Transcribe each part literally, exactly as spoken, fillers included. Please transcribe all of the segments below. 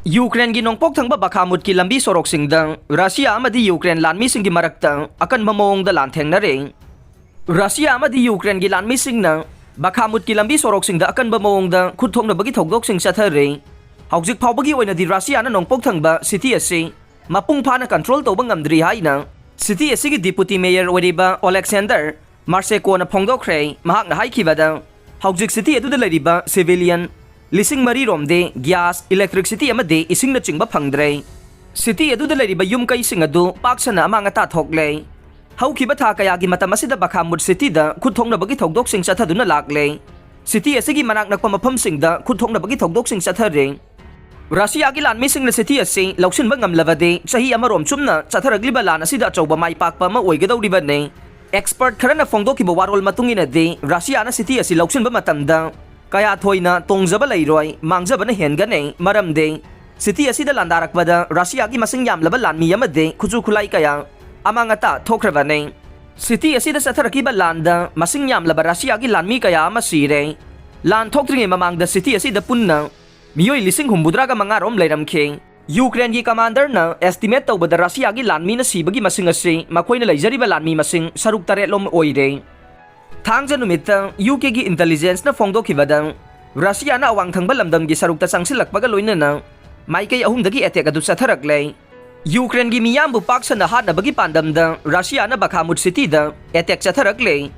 ꯌꯨꯀ꯭ꯔꯦꯟꯒꯤ ꯅꯣꯡꯄꯣꯛ ꯊꯪꯕ ꯕꯈꯥꯃꯨꯠꯀꯤ ꯂꯝꯕꯤ ꯁꯣꯔꯣꯛꯁꯤꯡꯗ ꯔꯁꯤꯌꯥ ꯑꯃꯗꯤ ꯌꯨꯀ꯭ꯔꯦꯟ ꯂꯥꯟꯃꯤꯁꯤꯡꯒꯤ ꯃꯔꯛꯇ ꯑꯀꯟꯕ ꯃꯑꯣꯡꯗ ꯂꯥꯟꯊꯦꯡꯅꯔꯦ꯫ ꯔꯁꯤꯌꯥ ꯑꯃꯗꯤ ꯌꯨꯀ꯭ꯔꯦꯟꯒꯤ ꯂꯥꯟꯃꯤꯁꯤꯡꯅ ꯕꯈꯥꯃꯨꯠꯀꯤ ꯂꯝꯕꯤ ꯁꯣꯔꯣꯛꯁꯤꯡꯗ ꯑꯀꯟꯕ ꯃꯑꯣꯡꯗ ꯈꯨꯠ ꯊꯣꯛꯅꯕꯒꯤ ꯊꯧꯗꯣꯛꯁꯤꯡ ꯆꯠꯊꯔꯦ꯫ ꯍꯧꯖꯤꯛ ꯐꯥꯎꯕꯒꯤ ꯑꯣꯏꯅꯗꯤ ꯔꯁꯤꯌꯥꯅ ꯅꯣꯡꯄꯣꯛ ꯊꯪꯕ ꯁꯤꯇꯤ ꯑꯁꯤ ꯃꯄꯨꯡ ꯐꯥꯅ ꯀꯟꯇ꯭ꯔꯣꯜ ꯇꯧꯕ ꯉꯝꯗ꯭ꯔꯤ ꯍꯥꯏꯅ ꯁꯤꯇꯤ ꯑꯁꯤꯒꯤ ꯗꯤꯄꯨꯇꯤ ꯃꯦꯌꯔ ꯑꯣꯏꯔꯤꯕ ꯑꯣꯂꯦꯛꯁꯦꯟꯗꯔ ꯃꯥꯔꯁꯦꯀꯣꯅ ꯐꯣꯡꯗꯣꯛꯈ꯭ꯔꯦ꯫ ꯃꯍꯥꯛꯅ ꯍꯥꯏꯈꯤꯕꯗ, ꯍꯧꯖꯤꯛ ꯁꯤꯇꯤ ꯑꯗꯨꯗ ꯂꯩꯔꯤꯕ ꯁꯤꯚꯤꯂꯤꯌꯟ ꯂꯤꯁꯤꯡ ꯃꯔꯤ ꯔꯣꯝꯗꯤ ꯒ꯭ꯌꯥꯁ, ꯏꯂꯦꯛꯇ꯭ꯔꯤꯛꯁꯤꯇꯤ ꯑꯃꯗꯤ ꯏꯁꯤꯡꯅꯆꯤꯡꯕ ꯐꯪꯗ꯭ꯔꯦ꯫ ꯁꯤꯇꯤ ꯑꯗꯨꯗ ꯂꯩꯔꯤꯕ ꯌꯨꯝ ꯀꯩꯁꯤꯡ ꯑꯗꯨ ꯄꯥꯛ ꯁꯟꯅ ꯑꯃꯥꯡ ꯑꯇꯥ ꯊꯣꯛꯂꯦ꯫ ꯍꯧꯈꯤꯕ ꯊꯥ ꯀꯌꯥꯒꯤ ꯃꯇꯝ ꯑꯁꯤꯗ ꯕꯈꯥꯃꯨꯠ ꯁꯤꯇꯤꯗ ꯈꯨꯠ ꯊꯣꯛꯅꯕꯒꯤ ꯊꯧꯗꯣꯛꯁꯤꯡ ꯆꯠꯊꯗꯨꯅ ꯂꯥꯛꯂꯦ꯫ ꯁꯤꯇꯤ ꯑꯁꯤꯒꯤ ꯃꯅꯥꯛ ꯅꯛꯄ ꯃꯐꯝꯁꯤꯡꯗ ꯈꯨꯠ ꯊꯣꯛꯅꯕꯒꯤ ꯊꯧꯗꯣꯛꯁꯤꯡ ꯆꯠꯊꯔꯦ꯫ ꯔꯁꯤꯌꯥꯒꯤ ꯂꯥꯟꯃꯤꯁꯤꯡꯅ ꯁꯤꯇꯤ ꯑꯁꯤ ꯂꯧꯁꯤꯟꯕ ꯉꯝꯂꯕꯗꯤ ꯆꯍꯤ ꯑꯃꯔꯣꯝ ꯆꯨꯝꯅ ꯆꯠꯊꯔꯛꯂꯤꯕ ꯂꯥꯟ ꯑꯁꯤꯗ ꯑꯆꯧꯕ ꯃꯥꯏ ꯄꯥꯛꯄ ꯑꯃ ꯑꯣꯏꯒꯗꯧꯔꯤꯕꯅꯤ꯫ ꯑꯦꯛꯁꯄꯔꯠ ꯈꯔꯅ ꯐꯣꯡꯗꯣꯛꯈꯤꯕ ꯋꯥꯔꯣꯜ ꯃꯇꯨꯡ ꯏꯟꯅꯗꯤ, ꯔꯁꯤꯌꯥꯅ ꯁꯤꯇꯤ ꯑꯁꯤ ꯂꯧꯁꯤꯟꯕ ꯃꯇꯝꯗ ꯀꯌꯥ ꯊꯣꯏꯅ ꯇꯣꯡꯖꯕ ꯂꯩꯔꯣꯏ, ꯃꯥꯡꯖꯕꯅ ꯍꯦꯟꯒꯅꯤ, ꯃꯔꯝꯗꯤ ꯁꯤꯇꯤ ꯑꯁꯤꯗ ꯂꯥꯟꯗꯥꯔꯛꯄꯗ ꯔꯁꯤꯌꯥꯒꯤ ꯃꯁꯤꯡ ꯌꯥꯝꯂꯕ ꯂꯥꯟꯃꯤ ꯑꯃꯗꯤ ꯈꯨꯠꯁꯨ ꯈꯨꯠꯂꯥꯏ ꯀꯌꯥ ꯑꯃꯥꯡ ꯑꯇꯥ ꯊꯣꯛꯈ꯭ꯔꯕꯅꯤ꯫ ꯁꯤꯇꯤ ꯑꯁꯤꯗ ꯆꯠꯊꯔꯛꯈꯤꯕ ꯂꯥꯟꯗ ꯃꯁꯤꯡ ꯌꯥꯝꯂꯕ ꯔꯁꯤꯌꯥꯒꯤ ꯂꯥꯟꯃꯤ ꯀꯌꯥ ꯑꯃ ꯁꯤꯔꯦ꯫ ꯂꯥꯟ ꯊꯣꯛꯇ꯭ꯔꯤꯉꯩ ꯃꯃꯥꯡꯗ ꯁꯤꯇꯤ ꯑꯁꯤꯗ ꯄꯨꯟꯅ ꯃꯤꯑꯣꯏ ꯂꯤꯁꯤꯡ ꯍꯨꯝꯐꯨꯇꯔꯥꯒ ꯃꯉꯥ ꯔꯣꯝ ꯂꯩꯔꯝꯈꯤ꯫ ꯌꯨꯀ꯭ꯔꯦꯟꯒꯤ ꯀꯃꯥꯟꯗꯔꯅ ꯑꯦꯁꯇꯤꯃꯦꯠ ꯇꯧꯕꯗ ꯔꯁꯤꯌꯥꯒꯤ ꯂꯥꯟꯃꯤꯅ ꯁꯤꯕꯒꯤ ꯃꯁꯤꯡ ꯑꯁꯤ ꯃꯈꯣꯏꯅ ꯂꯩꯖꯔꯤꯕ ꯂꯥꯟꯃꯤ ꯃꯁꯤꯡ ꯁꯔꯨꯛ ꯇꯔꯦꯠ ꯂꯣꯝ ꯑꯣꯏꯔꯦ꯫ ꯊꯥꯡꯖ ꯅꯨꯃꯤꯠꯇ ꯌꯨ ꯀꯦꯒꯤ ꯏꯟꯇꯦꯂꯤꯖꯦꯟꯁꯅ ꯐꯣꯡꯗꯣꯛꯈꯤꯕꯗ, ꯔꯁꯤꯌꯥꯅ ꯑꯋꯥꯡ ꯊꯪꯕ ꯂꯝꯗꯝꯒꯤ ꯁꯔꯨꯛꯇ ꯆꯪꯁꯤꯜꯂꯛꯄꯒ ꯂꯣꯏꯅꯅ ꯃꯥꯏꯀꯩ ꯑꯍꯨꯝꯗꯒꯤ ꯑꯦꯇꯦꯛ ꯑꯗꯨ ꯆꯠꯊꯔꯛꯂꯦ꯫ ꯌꯨꯀ꯭ꯔꯦꯟꯒꯤ ꯃꯤꯌꯥꯝꯕꯨ ꯄꯥꯛ ꯁꯟꯅ ꯍꯥꯠꯅꯕꯒꯤ ꯄꯥꯟꯗꯝꯗ ꯔꯁꯤꯌꯥꯅ ꯕꯈꯥꯃꯨꯠ ꯁꯤꯇꯤꯗ ꯑꯦꯇꯦꯛ ꯆꯠꯊꯔꯛꯂꯦ꯫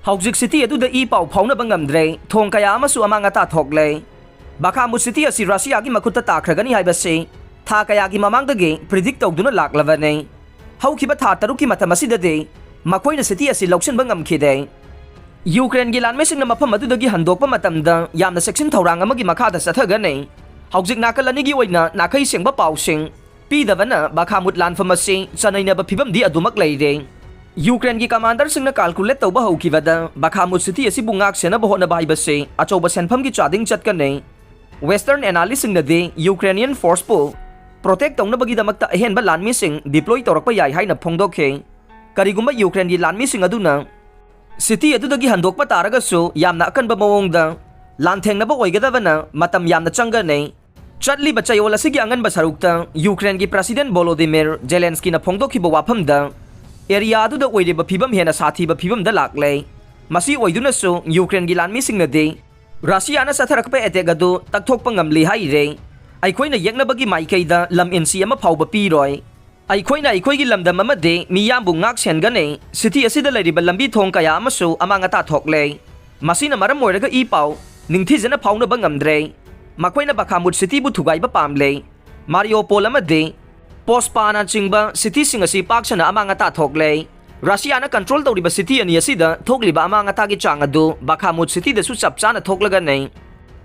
ꯍꯧꯖꯤꯛ ꯁꯤꯇꯤ ꯑꯗꯨꯗ ꯏ ꯄꯥꯎ ꯐꯥꯎꯅꯕ ꯉꯝꯗ꯭ꯔꯦ, ꯊꯣꯡ ꯀꯌꯥ ꯑꯃꯁꯨ ꯑꯃꯥꯡ ꯑꯇꯥ ꯊꯣꯛꯂꯦ꯫ ꯕꯈꯥꯃꯨꯠ ꯁꯤꯇꯤ ꯑꯁꯤ ꯔꯁꯤꯌꯥꯒꯤ ꯃꯈꯨꯠꯇ ꯇꯥꯈ꯭ꯔꯒꯅꯤ ꯍꯥꯏꯕꯁꯤ ꯊꯥ ꯀꯌꯥꯒꯤ ꯃꯃꯥꯡꯗꯒꯤ ꯄ꯭ꯔꯤꯗꯤꯛ ꯇꯧꯗꯨꯅ ꯂꯥꯛꯂꯕꯅꯤ꯫ ꯍꯧꯈꯤꯕ ꯊꯥ ꯇꯔꯨꯛꯀꯤ ꯃꯇꯝ ꯑꯁꯤꯗꯗꯤ ꯃꯈꯣꯏꯅ ꯁꯤꯇꯤ ꯑꯁꯤ ꯂꯧꯁꯤꯟꯕ ꯉꯝꯈꯤꯗꯦ꯫ ꯌꯨꯀ꯭ꯔꯦꯟꯒꯤ ꯂꯥꯟꯃꯤꯁꯤꯡꯅ ꯃꯐꯝ ꯑꯗꯨꯗꯒꯤ ꯍꯟꯗꯣꯛꯄ ꯃꯇꯝꯗ ꯌꯥꯝꯅ ꯆꯦꯛꯁꯤꯟ ꯊꯧꯔꯥꯡ ꯑꯃꯒꯤ ꯃꯈꯥꯗ ꯆꯠꯊꯒꯅꯤ꯫ ꯍꯧꯖꯤꯛ ꯅꯥꯀꯜ ꯑꯅꯤꯒꯤ ꯑꯣꯏꯅ ꯅꯥꯈꯩ ꯁꯦꯡꯕ ꯄꯥꯎꯁꯤꯡ ꯄꯤꯗꯕꯅ ꯕꯈꯥꯃꯨꯠ ꯂꯥꯟꯐꯝ ꯑꯁꯤ ꯆꯅꯩꯅꯕ ꯐꯤꯕꯝꯗꯤ ꯑꯗꯨꯃꯛ ꯂꯩꯔꯦ꯫ ꯌꯨꯀ꯭ꯔꯦꯟꯒꯤ ꯀꯃꯥꯟꯗꯔꯁꯤꯡꯅ ꯀꯥꯜꯀꯨꯂꯦꯠ ꯇꯧꯕ ꯍꯧꯈꯤꯕꯗ, ꯕꯈꯥꯃꯨꯠ ꯁꯤꯇꯤ ꯑꯁꯤꯕꯨ ꯉꯥꯛ ꯁꯦꯟꯅꯕ ꯍꯣꯠꯅꯕ ꯍꯥꯏꯕꯁꯤ ꯑꯆꯧꯕ ꯁꯦꯟꯐꯝꯒꯤ ꯆꯥꯗꯤꯡ ꯆꯠꯀꯅꯤ꯫ ꯋꯦꯁꯇꯔꯟ ꯑꯦꯅꯥꯂꯤꯁꯁꯤꯡꯅꯗꯤ ꯌꯨꯀ꯭ꯔꯦꯅꯤꯌꯟ ꯐꯣꯔꯁꯄꯨ ꯄ꯭ꯔꯣꯇꯦꯛ ꯇꯧꯅꯕꯒꯤꯗꯃꯛꯇ ꯑꯍꯦꯟꯕ ꯂꯥꯟꯃꯤꯁꯤꯡ ꯗꯤꯄ꯭ꯂꯣꯏ ꯇꯧꯔꯛꯄ ꯌꯥꯏ ꯍꯥꯏꯅ ꯐꯣꯡꯗꯣꯛꯈꯤ꯫ ꯀꯔꯤꯒꯨꯝꯕ ꯌꯨꯀ꯭ꯔꯦꯟꯒꯤ ꯂꯥꯟꯃꯤꯁꯤꯡ ꯑꯗꯨꯅ ꯁꯤꯇꯤ ꯑꯗꯨꯗꯒꯤ ꯍꯟꯗꯣꯛꯄ ꯇꯥꯔꯒꯁꯨ, ꯌꯥꯝꯅ ꯑꯀꯟꯕ ꯃꯑꯣꯡꯗ ꯂꯥꯟꯊꯦꯡꯅꯕ ꯑꯣꯏꯒꯗꯕꯅ ꯃꯇꯝ ꯌꯥꯝꯅ ꯆꯪꯒꯅꯤ꯫ ꯆꯠꯂꯤꯕ ꯆꯌꯣꯜ ꯑꯁꯤꯒꯤ ꯑꯉꯟꯕ ꯁꯔꯨꯛꯇ ꯌꯨꯀ꯭ꯔꯦꯟꯒꯤ President Volodymyr Zelenskyꯅ ꯐꯣꯡꯗꯣꯛꯈꯤꯕ ꯋꯥꯐꯝꯗ, ꯑꯦꯔꯤꯌꯥ ꯑꯗꯨꯗ ꯑꯣꯏꯔꯤꯕ ꯐꯤꯕꯝ ꯍꯦꯟꯅ ꯁꯥꯊꯤꯕ ꯐꯤꯕꯝꯗ ꯂꯥꯛꯂꯦ꯫ ꯃꯁꯤ ꯑꯣꯏꯗꯨꯅꯁꯨ ꯌꯨꯀ꯭ꯔꯦꯟꯒꯤ ꯂꯥꯟꯃꯤꯁꯤꯡꯅꯗꯤ ꯔꯁꯤꯌꯥꯅ ꯆꯠꯊꯔꯛꯄ ꯑꯦꯇꯦꯛ ꯑꯗꯨ ꯇꯛꯊꯣꯛꯄ ꯉꯝꯂꯤ ꯍꯥꯏꯔꯦ꯫ ꯑꯩꯈꯣꯏꯅ ꯌꯦꯛꯅꯕꯒꯤ ꯃꯥꯏꯀꯩꯗ ꯂꯝ ꯏꯟꯆꯤ ꯑꯃ ꯐꯥꯎꯕ ꯄꯤꯔꯣꯏ꯫ ꯑꯩꯈꯣꯏꯅ ꯑꯩꯈꯣꯏꯒꯤ ꯂꯝꯗꯝ ꯑꯃꯗꯤ ꯃꯤꯌꯥꯝꯕꯨ ꯉꯥꯛ ꯁꯦꯟꯒꯅꯤ꯫ ꯁꯤꯇꯤ ꯑꯁꯤꯗ ꯂꯩꯔꯤꯕ ꯂꯝꯕꯤ ꯊꯣꯡ ꯀꯌꯥ ꯑꯃꯁꯨ ꯑꯃꯥꯡ ꯑꯇꯥ ꯊꯣꯛꯂꯦ꯫ ꯃꯁꯤꯅ ꯃꯔꯝ ꯑꯣꯏꯔꯒ ꯏ ꯄꯥꯎ ꯅꯤꯡꯊꯤꯖꯅ ꯐꯥꯎꯅꯕ ꯉꯝꯗ꯭ꯔꯦ꯫ ꯃꯈꯣꯏꯅ ꯕꯈꯥꯃꯨꯠ ꯁꯤꯇꯤꯕꯨ ꯊꯨꯒꯥꯏꯕ ꯄꯥꯝꯂꯦ꯫ ꯃꯥꯔꯤꯌꯣꯄꯣꯜ ꯑꯃꯗꯤ ꯄꯣꯁꯄꯥꯅꯆꯤꯡꯕ ꯁꯤꯇꯤꯁꯤꯡ ꯑꯁꯤ ꯄꯥꯛ ꯁꯟꯅ ꯑꯃꯥꯡ ꯑꯇꯥ ꯊꯣꯛꯂꯦ꯫ ꯔꯁꯤꯌꯥꯅ ꯀꯟꯇ꯭ꯔꯣꯜ ꯇꯧꯔꯤꯕ ꯁꯤꯇꯤ ꯑꯅꯤ ꯑꯁꯤꯗ ꯊꯣꯛꯂꯤꯕ ꯑꯃꯥꯡ ꯑꯇꯥꯒꯤ ꯆꯥꯡ ꯑꯗꯨ ꯕꯈꯥꯃꯨꯠ ꯁꯤꯇꯤꯗꯁꯨ ꯆꯞ ꯆꯥꯅ ꯊꯣꯛꯂꯒꯅꯤ꯫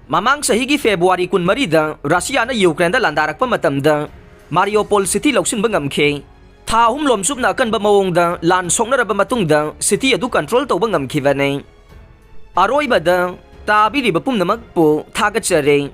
ꯃꯃꯥꯡ ꯆꯍꯤꯒꯤ ꯐꯦꯕ꯭ꯔꯨꯋꯥꯔꯤ ꯀꯨꯟꯃꯔꯤꯗ ꯔꯁꯤꯌꯥꯅ ꯌꯨꯀ꯭ꯔꯦꯟꯗ ꯂꯥꯟꯗꯥꯔꯛꯄ ꯃꯇꯝꯗ ꯃꯥꯔꯤꯌꯣꯄꯣꯜ ꯁꯤꯇꯤ ꯂꯧꯁꯤꯟꯕ ꯉꯝꯈꯤ꯫ ꯊꯥ ꯑꯍꯨꯝ ꯂꯣꯝ ꯆꯨꯞꯅ ꯑꯀꯟꯕ ꯃꯑꯣꯡꯗ ꯂꯥꯟ ꯁꯣꯛꯅꯔꯕ ꯃꯇꯨꯡꯗ ꯁꯤꯇꯤ ꯑꯗꯨ ꯀꯟꯇ꯭ꯔꯣꯜ ꯇꯧꯕ ꯉꯝꯈꯤꯕꯅꯤ꯫ ꯑꯔꯣꯏꯕꯗ ꯇꯥꯕꯤꯔꯤꯕ ꯄꯨꯝꯅꯃꯛꯄꯨ ꯊꯥꯒꯠꯆꯔꯤ꯫